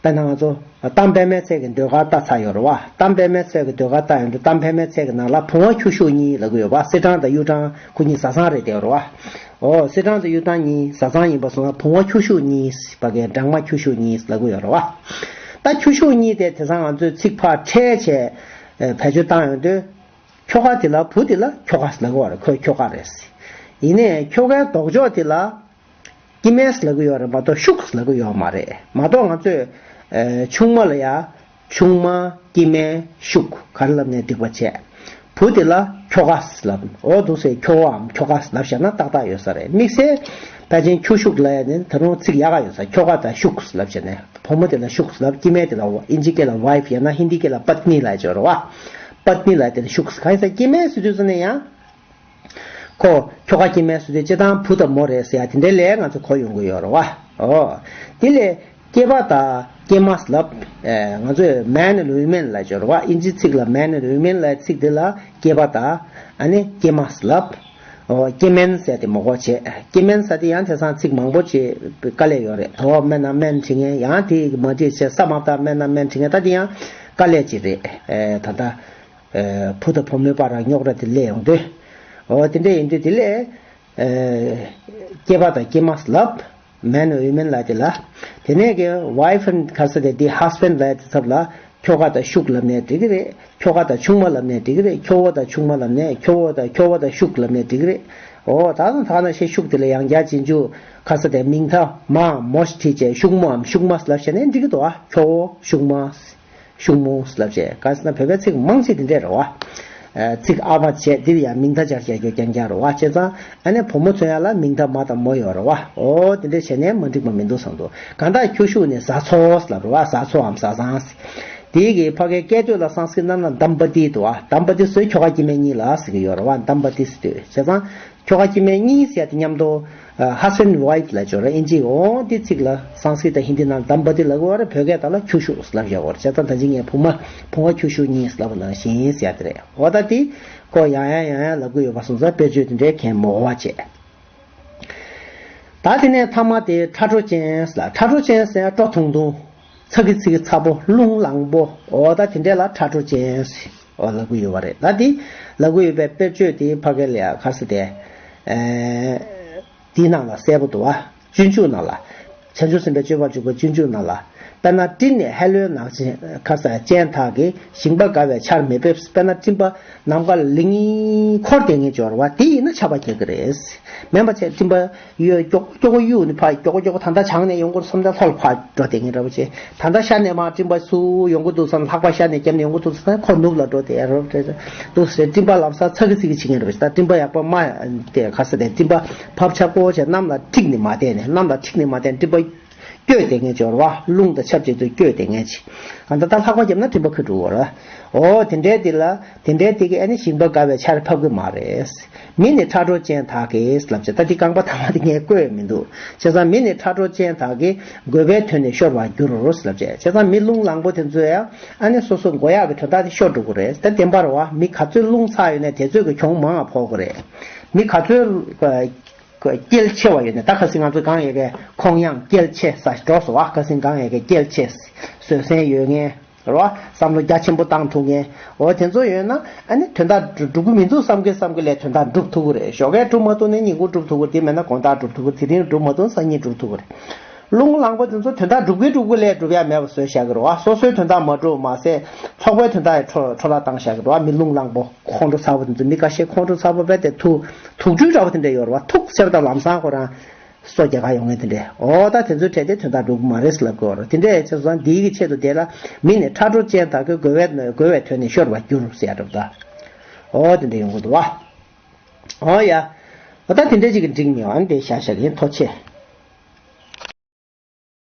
དཔེར་ན་ང་ཚོ་གཏམ་དཔེ་མའི་ཚལ་གྱི་ཟློས་གར་ལྟ་ཚར་ཡོད་རེད་བ། གཏམ་དཔེ་མའི་ཚལ་གྱི་ཟློས་གར་ལྟ་ཡོང་དུས་གཏམ་དཔེ་མའི་ཚལ་གྱི་ནང་ལ་བུང་བ་ཁྱོ་ཤུག་གཉིས་ལབ་ཀྱི་ཡོད་པ། སེ་སྦྲང་དང་གཡུ་སྦྲང་ཁོ་གཉིས་བཟའ་ཚང་རེད་བསྡད་ཡོད་རེད་བ། ཨོ་སེ་སྦྲང་དང་གཡུ་སྦྲང་གཉིས་བཟའ་ཚང་ཡིན་པ་སོང་ན་བུང་བ་ཁྱོ་ཤུག་གཉིས་བ་གའི་སྦྲང་མ་ཁྱོ་ཤུག་གཉིས་ལབ་ཀྱི་ཡོད་རེད་བ། ད་ཁྱོ་ཤུག་གཉིས་དེ་དེང་སང་ང་ཚོས་ཚིག་ཕར་ཕྲལ་བྱས་བེད་སྤྱོད་བཏང་ཡོང་དུས། ཁྱོ་ག་དེ་ལ་བུ་དེ་ལ་ཁྱོ་ག་ལབ་ཀྱི་ཡོད་རེད། ཁོས་ཁྱོ་ག་རེད། ཡིན་ནའི་ཁྱོ་གའི་ལྡོག་ཕྱོགས་དེ་ལ་སྐྱེ་དམན་ལབ་ཀྱི་ཡོད་རེད་མ་གཏོགས་ཤུག་ལབ་ཀྱི་ཡོད་མ་རེད། མ་གཏོགས་ང་ཚོས་ཨེ་ཆུང་མ་ལ་ཡ་ཆུང་མ་སྐྱེ་དམན་ཤུག་ག་རེ་ལབ་ནའི་འགྲིག་པ་བྱས། བུ་དེ་ལ་ཁྱོ་ག་ལབ། འོ་འདུག་སེ་ཁྱོ་བོའམ་ཁྱོ་ག་ལབ་བཞག་ན་ཏག་ཏག་ཡོད་ས་རེད། དམིགས་བསལ་ཕལ་ཆེར་ཁྱོ་ཤུག་ལབ་ཡ་ནི་ད་རུང་ཚིག་ཡག་ག་ཡོད་ས། ཁྱོ་ག་དང་ཤུག་ལབ་བྱས་ནས་བུ་མོ་དེ་ལ་ཤུག་ལབ། སྐྱེ་དམན་དེ་ལ་ཨིན་ཇི་སྐད་ལ་ཝའིཕ་ཡང་ན་ཧིན་དི་སྐད་ལ་པཏ་ནི་ལབ་ཀྱི་ཡོད་རེད་བ། པཏ་ནི་ལབ་དེ་ལ་ཤུག་གང་ཡིན་ཟེར་སྐྱེ་དམན་ཟེར་དུས་ཙམ་ནས་ཡང་། ཁོ་ཁྱོ་ག་སྐྱེ་དམན་ཟེར་དུས་སྤྱིར་བཏང་བུ་དང་མོ་རེད་ཟེར་ཡ་དེ་འདྲའི་ལས་ང་ཚོ་གོ་ཡོང་གི་ཡོད་རེད་བ། ཨོ། དེ་ལས་སྐྱེས་པ་དང་སྐྱེས་མ་ལབ། ཨེ་ང་ཚོས་man and women ལབ་ཀྱི་ཡོད་རེད་བ། ཨིན་ཇི་ཚིག་ལ་man and women ལབ་ཚིག་དེ་ལ་སྐྱེས་པ་དང་ཨ་ནི་སྐྱེས་མ་ལབ། ཨོ་སྐྱེ་དམན་ཟེར་དེ་མ་གོ་བྱས། སྐྱེ་དམན་ཟེར་དེ་ཡང་དེང་སང་ཚིག་མང་པོ་ཅིག་དཀའ་ལས་ཡོད་རེད། དོ་དམན་ན་དམན་བྲི་མཁན། ཡང་དེ་མ་བྲིས་བྱས་ས་མ་བཏགས་དམན་ན་དམན་བྲི་མཁན། ད་དེ་ཡང་དཀའ་ལས་ཅིག་རེད། ཨེ་ད་ལྟ་ཨེ་བུ་དང་བུ་མོའི་བར་ར་རྙོག་དྲ་དེ་སླེབས་ཡོང་དུས། ཨོ་དེ་འདྲ་ཡིན་དུས་དེ་ལས་ཨེ་སྐྱེས་པ་དང་སྐྱེས་མ་ལབ། Man and women ལབ་དེ་ལ། དེ་ནས་ཀྱི་wife and ག་ས་དེ་དེ་husband ལབ་དེ་ཚབ་ལ་ཁྱོ་ག་དང་ཤུག་ལབ་ནའི་འགྲིག་གི་རེད། ཁྱོ་ག་དང་ཆུང་མ་ལབ་ནའི་འགྲིག་གི་རེད། ཁྱོ་བོ་དང་ཆུང་མ་ལབ་ནའི། ཁྱོ་བོ་དང་ཁྱོ་བོ་དང་ཤུག་ལབ་ནའི་འགྲིག་གི་རེད། ཨོ་ད་དང་ད་ནང་བཞིན་ཤུག་དེ་ལ་ཡང་བསྐྱར་རྗེས་འཇུག་ག་ས་དེ་མིང་མཐའ་མ་མོ་ཞིག་བྲིས་བྱས་ཤུག་མོའམ་ཤུག་མ་ལབ་བྱས་ནའི་འགྲིག་གི་འདུག་ཨ། ཁྱོ་བོ་ཤུག་མ། ཤུག་མོ་ལབ་བྱས། ག་ཟེར་ན་བོད་པའི་ཚིག་མང་ཆེ་དེ་འདྲས་རེད་བ། ཨ་ཚིག་ཨ་བ་བྱས་འདིར་ཡང་མིང་མཐའ་སྦྱར་བྱས་རྒྱུ་རྐྱང་རྐྱང་རེད་བ། བྱས་ཙང་ཨ་ནི་བུ་མོ་མཚོན་ཡ་ལ་མིང་མཐའ་མ་དང་མོ་ཡོད་རེད་བ། ཨོ་དེ་འདྲས་བྱས་ནས་མ་འགྲིག་པ་མི་འདུག་བསམ་འདུག་གང་ལྟར་ཁྱོ་ཤུག་ནི་བཟའ་ཚོ་ལབ་རེད་བ། བཟའ་ཚོའམ་བཟའ་ཚང་། དེའི་གི་ཕ་གའི་སྐད་དོད་ལ་སང་སྐྲྀཏ་ནང་ལ་དམ་པ་ཏི་འདུག་བ། དམ་པ་ཏི་ཟེར་ཁྱོ་ག་སྐྱེ་དམན་གཉིས་ལ་ཟེར་གི་ཡོད་རེད་བ། དམ་པ་ཏི་ཟེར་དུས་བྱས་ཙང་། ཁྱོ་ག་སྐྱེ་དམན་གཉིས་ཟེར་ཡ་དེ་མཉམ་དུ་ཨ་husband wife ལབ་ཀྱི་ཡོད་རེད། ཨིན་ཇི་འོ་འདི་ཚིག་ལ་སང་སྐྲྀཏ་དང་ཧིན་དི་ནང་དམ་པ་ཏི་ལབ་ཀྱི་ཡོད་རེད། བོད་སྐད་དག་ལ་ཁྱོ་ཤུག་ལབ་ཀྱི་ཡོད་རེད། བྱས་ཙང་ད་ཅི་ངས་བུ་མ་བུང་བ་ཁྱོ་ཤུག་གཉིས་ལབ་པ་ནང་བཞིན་ཟེར་ཡ་དེ་རེད། འོ་ད་དེ་ཁོ་ཡང་ཡང་ཡང་ཡང་ལབ་ཀྱི་ཡོད་པ་སོང་ཙང་དཔེར་བརྗོད་དེ་འདྲའི་མཁན་མོ་བ་བྱས། ད་དེ་ནས་ཐ་མ་དེ་ཁྲ་ཁྲོ་ཅན་ལ། ཁྲ་ཁྲོ་ཅན་ཟེར་ཡ་སྤྲོ་ཐུང་ཐུང་། ཚ་གི་ཚི་གི་ཚ་པོ་རླུང་ལངས་པོ། འོ་ད་དེ་འདྲས་ལ་ཁྲ་ཁྲོ་ཅན་ཟེར་འོ་ལབ་ཀྱི་ཡོད་པ་རེད། ད་དེ་ལབ་ཀྱི་ཡོད་པའི་དཔེར་བརྗོད་དེ་ཕ་གི་ལ་ཡ་ག་ས་དེ། ཨེ། དེའི་ནང་ལ་གསལ་པོ་འདུག་བ། སྤྱོད་འཇུག་ནང་ལ། བྱང་ཆུབ་སེམས་དཔའི་སྤྱོད་པ་འཇུག་པའི་སྤྱོད་འཇུག་ནང་ལ། དཔེར་ན་སྤྲིན་ནི་ཧ་ལོའི་ནགས་ཅན་ཁ་ས་ཅན་དག་གི། ཞིང་པ་དགའ་བའི་ཆར་མི་འབེབས། དཔེར་ན་སྤྲིན་པ་ནམ་མཁའ་ལ་ལིང་ལིང་འཁོར་བསྡད་མཁན་སྦྱོར་བ་དེ་ཡིན་ན་ཆར་པ་རྒྱག་གི་རེད། མིན་པ་བྱས་སྤྲིན་པ་གཡོ་སྐྱོ་སྐྱོ་གཡུག་ནས་ཕར་སྐྱོ་སྐྱོ་ད་ལྟ་བྱང་ནས་ཡོང་གི་འདུག་བསམ་ད་ལྷོ་ལ་ཕར་འགྲོ་བསྡད་མཁན་འདྲ་པོ་བྱས། ད་ལྟ་ཤར་ནས་མར་སྤྲིན་པ་སུ་ཡོང་གི་འདུག་བསམ། ལྷགས་པ་ཤར་ནས་བརྒྱབ་ནས་ཡོང་གི་འདུག་བསམ། ཁོ་ནུབ་ལ་འགྲོ་བསྡད་རོ་འདུག་ཟེར། སྤྲིན་པ་ལམ་སང་ཚ་གི་ཚི་གི་བྱེད་མཁན་འདྲ་པོ་བྱས། ད་སྤྲིན་པ་ཡག་པོ་མ་དེ་ག་ས་དེ་སྤྲིན་པ་བབ་ཆགས་པོ་བྱས། གནམ་ལ་འཁྲིགས་ནས་མ་བསྡད་ནས། གནམ་ལ་འཁྲིགས་ནས་མ་བསྡད་ནས་སྤྲིན་པ་སྐྱོ་བསྡད་མཁན་སྦྱོར་བ། རླུང་དང་ཆབས་ཅིག་ཏུ་སྐྱོ་བསྡད་མཁན་ཅིག་ཨ་ད་ལྟ་ལྷགས་པ་བརྒྱབ་ན་སྤྲིན་པ་ཁུ་འགྲོ་བར། འོ་དེ་འདྲའི་དེ་ལ་དེ་འདྲའི་དེ་གི་ཨ་ནི་ཞིང་པ་དགའ་བའི་ཆར་ཕབ་གི་མ་རེད། མི་ནི་ཁྲ་གྲོ་ཅན་དག་གིས་ལབ་བྱས། ད་འདི་རྐང་པ་ཐ་མ་དེ་ངས་བཀོད་མི་འདུག་བྱས་ཙང་མི་ནི་ཁྲ་གྲོ་ཅན་དག་གིས་རྒོད་པའི་དོན་ནི་ཤོར་བར་འགྱུར་ལབ་བྱས། བྱས་ཙང་མི་རླུང་ལངས་པོ་དེ་ཚོས་ཡང་ཨ་ནི་སོ་སོ་དགོས་ཡག་གི་དོན་དག་དེ་ཤོར་འགྲོ་གི་རེད། ད་བདེན་པ་རེད་བ། མི་ག་ཚོད་རླུང་ཚ་ཡོད་ནའི་དེ་ཚོད་ཀྱི་གྱོང་མང་བ་ཕོག་གི་རེད། མི་ག་ཚོད་སྐྱེལ་ཆེ་བ་ཡོད་ནའི། ད་ཁ་སང་ང་ཚོ་གང་ཡོད་ཀྱི་ཁོང་ཡངས་སྐྱེལ་ཆེ་ས་ཞིག་འགྲོ་སོང་བ། ཁ་སང་གང་ཡོད་ཀྱི་སྐྱེལ་ཆེ་བཟོད་བསྲན་ཡོད་མཁན། རེད་བ། བསམ་བློ་རྒྱ་ཆེན་པོ་བཏང་ཐུབ་མཁན། འོ་དེ་ཚོ་ཡོད་ན་ཨ་ནི་དོན་དག་འགྲུབ་གི་མི་འདུག་བསམ་གི་བསམ་གི་ལས་དོན་དག་འགྲུབ་ཐུབ་གི་རེད། ཞོགས་ཀས་འགྲུབ་མ་ཐུབ་ན་ཉིན་གུང་འགྲུབ་ཐུབ་གི་རེད། དེ་མེད་ན་དགོང་དག་འགྲུབ་ཐུབ་གི་རེད། དེ་རིང་འགྲུབ་མ་ཐུབ་ན་སང་ཉིན་འགྲུབ་ཐུབ་གི་རེད། རླུང་ལངས་པ་དེ་ཚོ་དོན་དག་འགྲུབ་གི་འགྲུབ་གི་ལས་འགྲུབ་ཡ་མེད་པ་བཟོས་བཞག་གི་རེད་བ། སོ་སོའི་དོན་དག་མ་འགྲུབ་མ་ཟད་ཚོགས་པའི་དོན་དག་ཡང་འཕྲོ་འཕྲོ་བརླག་བཏང་བཞག་གི་རེད་བ། མི་རླུང་ལངས་པོ་ཁོང་ཁྲོ་ཚ་པོ་དེ་ཚོ། མི་ཁ་ཤས་ཁོང་ཁྲོ་ཚ་པོ་བས་དེ་ཐུག་དུག་སྦྲུལ་འདྲ་པོ་དེ་འདྲ་ཡོད་རེད་བ། ཐུག་ཟེར་བ་དང་ལམ་སང་ཁོ་རང་སོ་རྒྱག་ག་ཡོང་ངེས་དེ་འདྲས། འོ་ད་དེ་ཚོའི་གྲས་དེ་དོན་དག་འགྲུབ་གི་མ་རེད་ཟེར་ལབ་དགོས་རེད། དེ་འདྲས་བྱས་སོང་། འདིའི་གི་ཆེད་དུ་དེ་ལ་མི་ནི་ཁྲ་གྲོ་ཅན་དག་གིས་རྒོད་པའི་རྒོད་པའི་དོན་ནི་ཤོར་བར་འགྱུར་ཟེར་ཡ་འདྲ་པོ་ད། འོ་དེ་འདྲས་ཡོང་གི་འདུག་བ། འོ་ཡ། འོ་ད་དེ་འདྲས་ཅིག་གི་འགྲིག་མེད་བ། འདི་བཞག་བཞག་གི་ཡིན། ཐུགས་རྗེ་ཆེ།